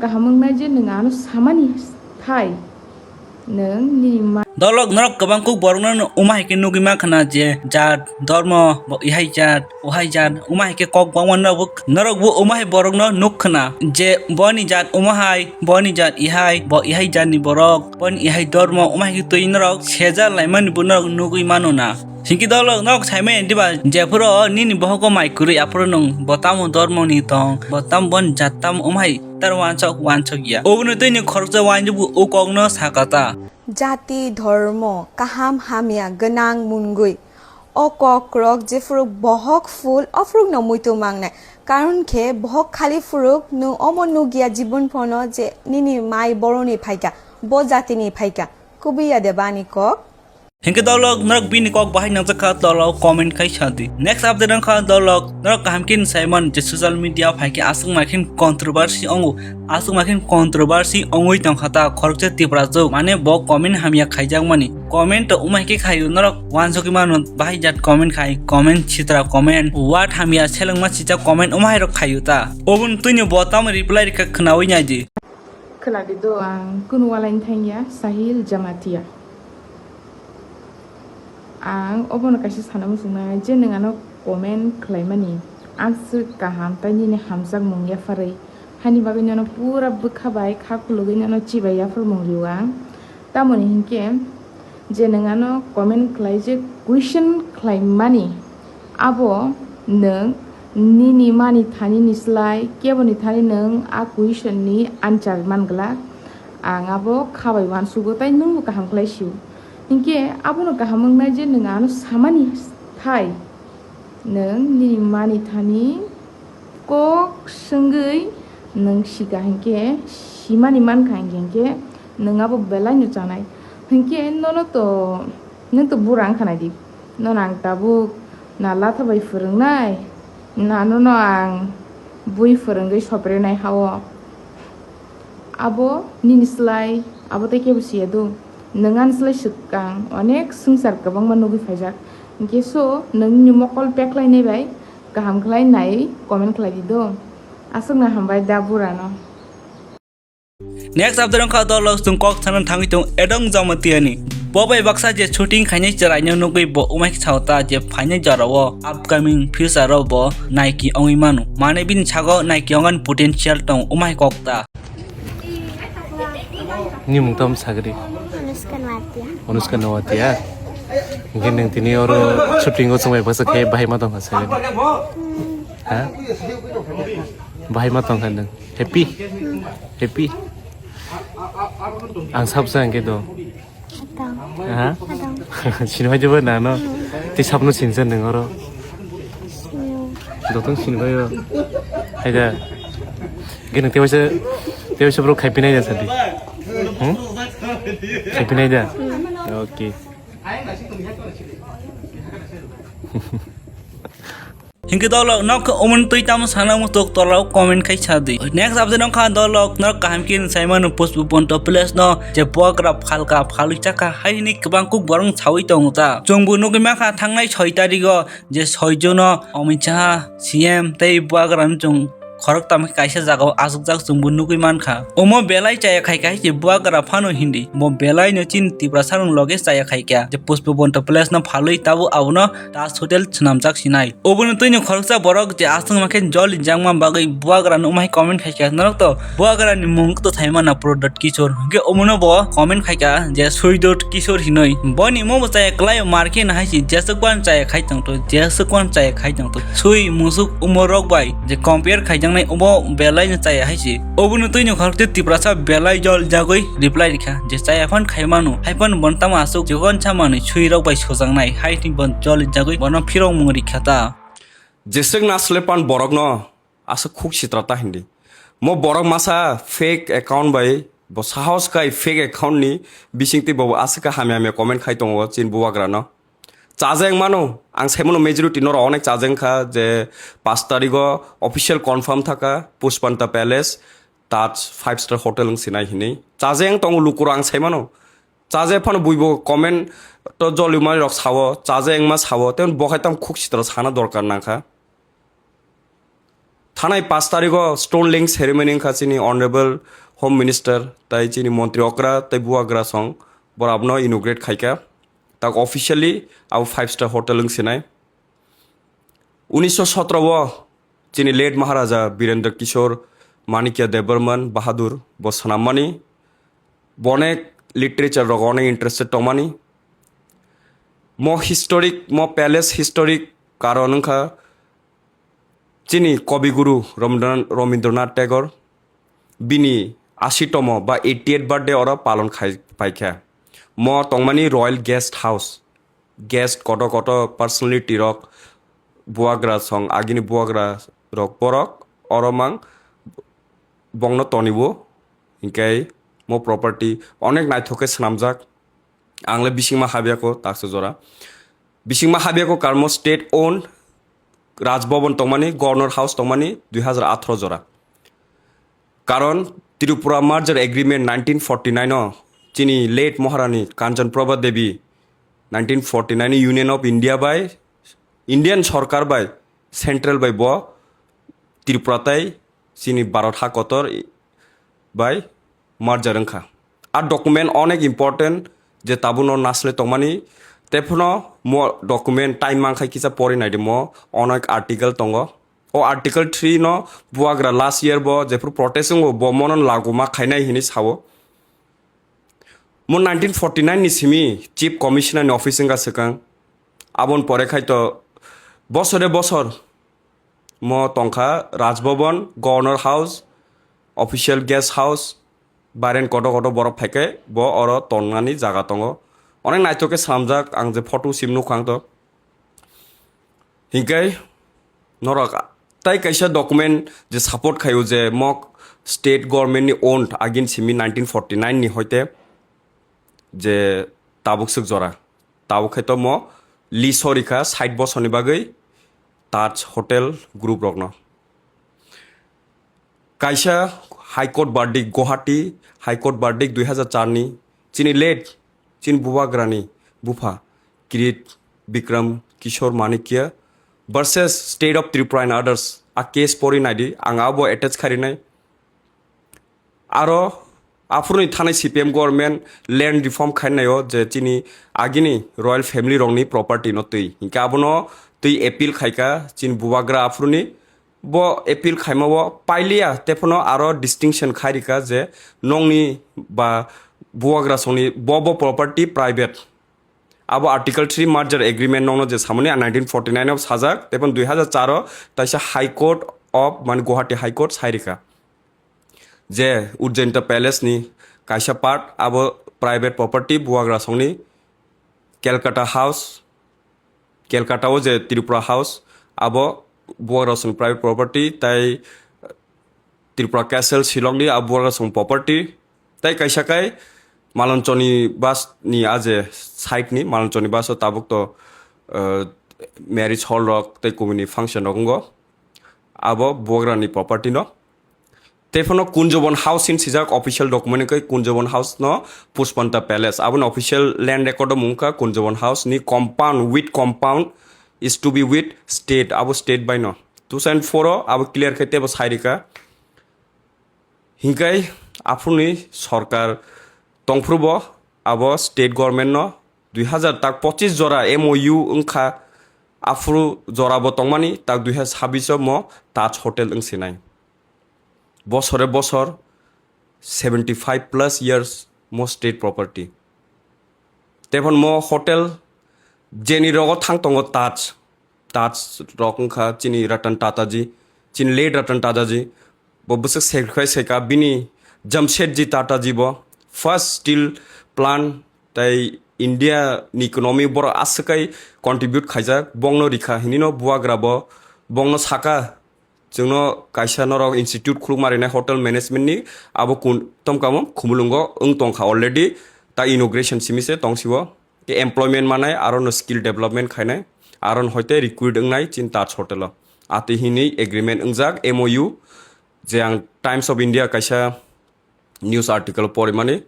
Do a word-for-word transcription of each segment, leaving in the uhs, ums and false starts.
Kaham wngnai je nwng ano samani thai, nwng nini ma- Dolok norok kwbang kuk borokno wng hai khe nugwi mankha na je jat, dormo, bo ihai jat, ohai jat, wng hai khe kok bangma norok bo, norok bo wng hai borokno nuk khna je boni jat wng hai, boni jat ihai, bo ihai jatni borok, boni ihai dormo, wng hai khe twi norok sejak laimani bo norok nugwi mano na. Hinkhe dolok norok saimanya diba, jephuru nini bohogo mai kwrwi, aphuru nwng bo tamo dormoni tong, bo tamo boni jat tamo wng hai, tar wansok wansok ya. Obono twi ni khoroksa wainjukgo o kokno sakha ta. Jati, dhormo, kaham hamya, gwnang, mungwi. O kokrok jephuru bohok phul, ophurukno muitu mangnai. Karon khe bohok khali phuruk, nwng omo nukya jibon phono je nini mai boroni phaikha, bo jatini phaikha. Kubui ya de bani kok? Hinkhe dolok norok bini kok bahai nangjakha, dolok comment khai sa di. Next update wngkha dolok norok kaham khe sai man je social media phai khe aswk ma khe controversy ongo, aswk ma khe controversy ongwi tongkha ta khoroksa Tiprajwk, mane bo comment hamya khaijakmani. Comment to umai khe khaio norok wansugwi mano, bahai jat comment khai, comment sitra comment, word hamya selengma sijak comment umai rok khaio ta. Oboni twino bo tamo reply rikha khnaui nai di. Khwladi do ang kunu walaini thangya Sahil Jamatia. Ang obono kaisa sana muchungnai je nwng ano comment khlaimani aswk kaham tei nini hamjakmung yapharwi, hani bagwi nono pura bwkha bai kha khulugwi nono chibai yapharmung rio ang. Tamoni hinkhe je nwng ano comment khlai je question khlaimani, abo nwng nini mani thani ni slai keboni thani nwng a question ni answer man glak. Ang abo kha bai uansugo tei nwngbo kaham khlai sio. Hinkhe abono kaham wngnai je nwng ano samani thai, nwng nini mani thani kok swngwi nwng sika hinkhe, simani mankha hinkhe, hinkhe nwng abo belai no chanai. Hinkhe nono to, nwng to bura wngkha nai di. Nono ang tabuk na latha bai phwrwngnai, na nono ang bui phwrwngwi soprenai ha-o. Abo nini slai, abo tei kebo siya do. Nwng ani slai swkang onek swngchar kwbangma nugwi phaijak. Hinkhe so, nwng nini mokol peklainai bai kaham khlai nai comment khlai di do. Aswkno hambai da burano. Next update wngkha dolok chwng kok sana thangwi tong Edong Jamatia ni. Bo bai baksa je shooting khainai chwraino nugwi bo umai sao ta je phainai jorao upcoming future o bo Nike ongwi mano. Mane bini sago Nike ongani potential tong umai kok ta. Ni mung tam sagri. Anushka Noatia. Anushka Noatia. Hinkhe nwng tini oro shooting o chwng bai baksa khe bahai ma tongkha sagri. Ha? Bahai ma tongkha nwng. Happy? Happy? Ang sabsa hwnkhe do. Atang. Ha? Atang. Sini hoi jabo na no. Ti sabno sinsa nwng oro. Sini. Dotong sini hoi. Haida. Gini tewaisa, tewaisa bro khai pinai da sadi. Hmm? Khai pinai da? Hmm. Okay. Hinkhe dolok nok omun twi tamo sana muchuk tolao comment khai sa di. Next update wngkha dolok norok kaham khe sai mano Pushpa Bonto Palace no je buagra phalka phalwi chakha hai hwnwi kwbang kuk borok sawi tongo ta. Chwngbo nugwi mankha thangnai soi tarigo je soi jono Amit Shah C M tei buagra no chwng khoroktham khe kaisa jagao achukjak chwngbo nugwi mankha. Omo belai chaya khai kha hai se buagra phano hindi. Bo belai no chini Tiprasa rok loge chaya khai kha. Je Pushpa Bonto Palace no phalwi tabuk abono Taj Hotel swnamjak sinai. Oboni twino khoroksa borok je aswk ma khe jol rijak ma bagwi buagra no umai comment khai kha. Norok to buagra ni mung to sai mana Pradyot Kishore. Hwnkhe omono bo comment khai kha je Suidot Kishore hinoi. Boni omo bo chaya kwlai o mar khe no hai se jeswk ban chaya khai tong to, jeswk ban chaya khai tong to. Sui musuk umorok bai je compare khaijaknai obo belai no chaya hai se. Oboni twino khoroksa Tiprasa belai jol jagwi reply rikha je chaya phan khai mano, hai phan bon tamo aswk jokon sa manwi sui rok bai sojaknai hai thwi bon jol jagwi bono phirok mung rikha ta. Jeswk nasle pan borok no aswk khuk sitra ta hindi. Mo borok masa fake account bai bo sahos khai fake account ni bising twi bo aswk hamya hamya comment khai tongo chin bubagra no. Chajeng mano, ang sai mano majority norok onek chajeng kha je paanch tarigo official confirm thaka Pushpanta Palace, Taj five star hotel wng sinai hinwi. Chajeng tongo lukurok ang sai mano. Chaje phano buibo comment to joli mani rok sao, chaje wngma sao, tei bo khai tamo khuk sitra sana dorkar nangkha. Thanai pash tarigo stone laying ceremony wngkha chini Honorable Home Minister tai chini Montri Okra tai Bubagra song borabno inaugurate khaikha. Tak officially abo five star hotel wngsinai. Unisho sotro o chini late Maharaja Birendra Kishore Manikya Debbarman Bahadur bo swnammani, bo onek literature rogo onek interested tongmani. Mo historic, mo palace historic karon wngkha chini Kobiguru Rabindranath, Rabindranath Tagore bini ashitomo ba eightieth birthday oro palon khai paikha. Mo tongmani Royal Guest House, guest koto koto personality rok, bubagra song agini bubagra rok borok oro mang bongno tonibo, hinkhe mo property onek naithok khe swnamjak. Ang le bisingma habya ko taksa jora. Bisingma habya ko karmo state owned Raj Bhavan tongmani, Governor House tongmani dui hazar atharo jora. Karon Tripura Merger Agreement nineteen forty nine o chini late Maharani Kanchan Prabha Devi nineteen forty nine Union of India bai, Indian Sorkar bai, Central bai bo Tripura tai chini Bharat ha kotor bai merger wngkha. A document onek important je tabukno nasle tongmani, tei phano mo document time mankha kisa pori naidi mo onek article tongo. O article three no bubagra last year bo jephru protest wngo bo mono lagu ma khainai hinwi sao. Mo nineteen forty nine ni simi Chief Commissioner ni office wngkha swkang. Aboni pore khai to bosore bosor mo tongkha Raj Bhavan, Governor House, Official Guest House, baren koto koto borok phaikhe bo oro tongnani jaga tongo. Onek naithok khe swnamjak, ang je photo sim nukha ang to. Hinkhe norok tai kaisa document je support khaio je mok state government ni owned agin simi nineteen forty nine ni hoite je tabuk swk jora. Tabuk khe to mo lease o rikha sait bosorni bagwi Taj Hotel group rokno. Kaisa High Court verdict, Guwahati High Court verdict dui hazar char ni chini late chini bubagrani bupha Kirit Bikram Kishore Manikya versus State of Tripura and others. A case pori naidi, ang abo attach kharinai. Aro aphuruni thanai C P M government land reform khainaio je chini agini royal family rokni property no twi. Hinkhe abono twi appeal khaika chini bubagra aphuruni. Bo appeal khaima o pailiya, tephano aro distinction khairika je nongni ba bubagra songni bo bo property private. Abo Article three merger agreement nongno je samani a nineteen forty nine o sajak, tephano dui hazar char o taisa High Court of, mane Guwahati High Court sairika je Ujjainta Palace ni kaisa part abo private property bubagra songni Calcutta House, Calcutta o je Tripura House, abo bubagra song private property, tai Tripura Castle Shillong ni abo bubagra song property, tai kaisa kai Malonchoni bus ni a je side ni Malonchoni bus o tabuk to, uh, marriage hall rok tei kubuni function rok wngo, abo bubagra ni property no. Tephano Kunjobon House hin sijak official document khe Kunjobon House no Pushpanta Palace. Aboni official land record o mungkha Kunjobon House ni compound with compound is to be with state. Abo state bai no. Two thousand four o abo clear khe tebo sairika. Hinkai aphuruni sorkar tongphrubo abo state government no dui hazar tak pochis jora M O U wngkha. Aphuru jora bo tongmani tak dui hazar sabis o mo Taj Hotel wngsinai. Bosore bosor seventy five plus years mo state property. Tephon mo hotel jeni rogo thang tongo Taj. Taj rok wngkha chini Ratan Tata ji, chini late Ratan Tata ji. Bo bwswk sacrifice khaika bini Jamshedji Tata ji bo first steel plant tai India ni economy borok aswk kai contribute khaijak, bongno rikha hinino bubagra bo bongno saka, chwngno kaisa norok institute khulukma rinai hotel management ni, abo kun tomkamo Khumulwngo wng tongkha already, ta inauguration simi se tongsibo, ke employment manai aro no skill development khainai, aro no hoite recruit wngnai chin Taj Hotel o, ati hini agreement wngjak M O U, je ang Times of India kaisa news article porimani.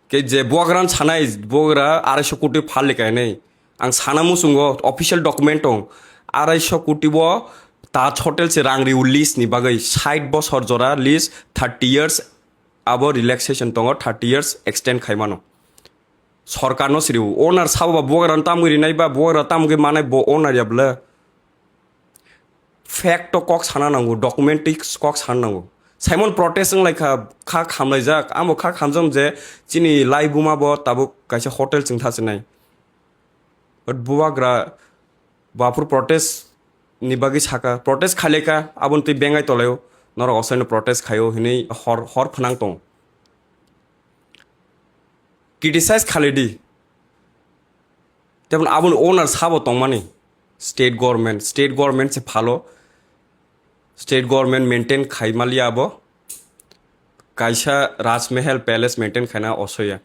Ke je buagra sanai, buagra arai so koti phalika hinwi. Ang sana muchungo official document tong. Arai so koti bo Taj Hotel se rang riu lease ni bagwi sait bosor jora lease, thirty years abo relaxation tongo, thirty years extend khaimano. Sorkar no siriu owner sabo ba buagra tamgwi rinai ba buagra tamgwi manai bo owner ya bla. Fact to kok sana nango, document to kok sana nango. Simon protest wng lai kha, kha khamlai jak, amo kha khamjam je chini lai buma bo tabuk kaisa hotel chwng tha sinai. But buagra bafur protest ni bagwi saka, protest khaileka, aboni twi bengai tolaio, norok osaino protest khaio hinwi hor, hor phwnang tong. Criticize khalidi. Jemon aboni owner sabo tongmani state government, state government se phalo, state government maintain khaimali abo. Kaisa Rajmahal Palace maintain khaina osoya.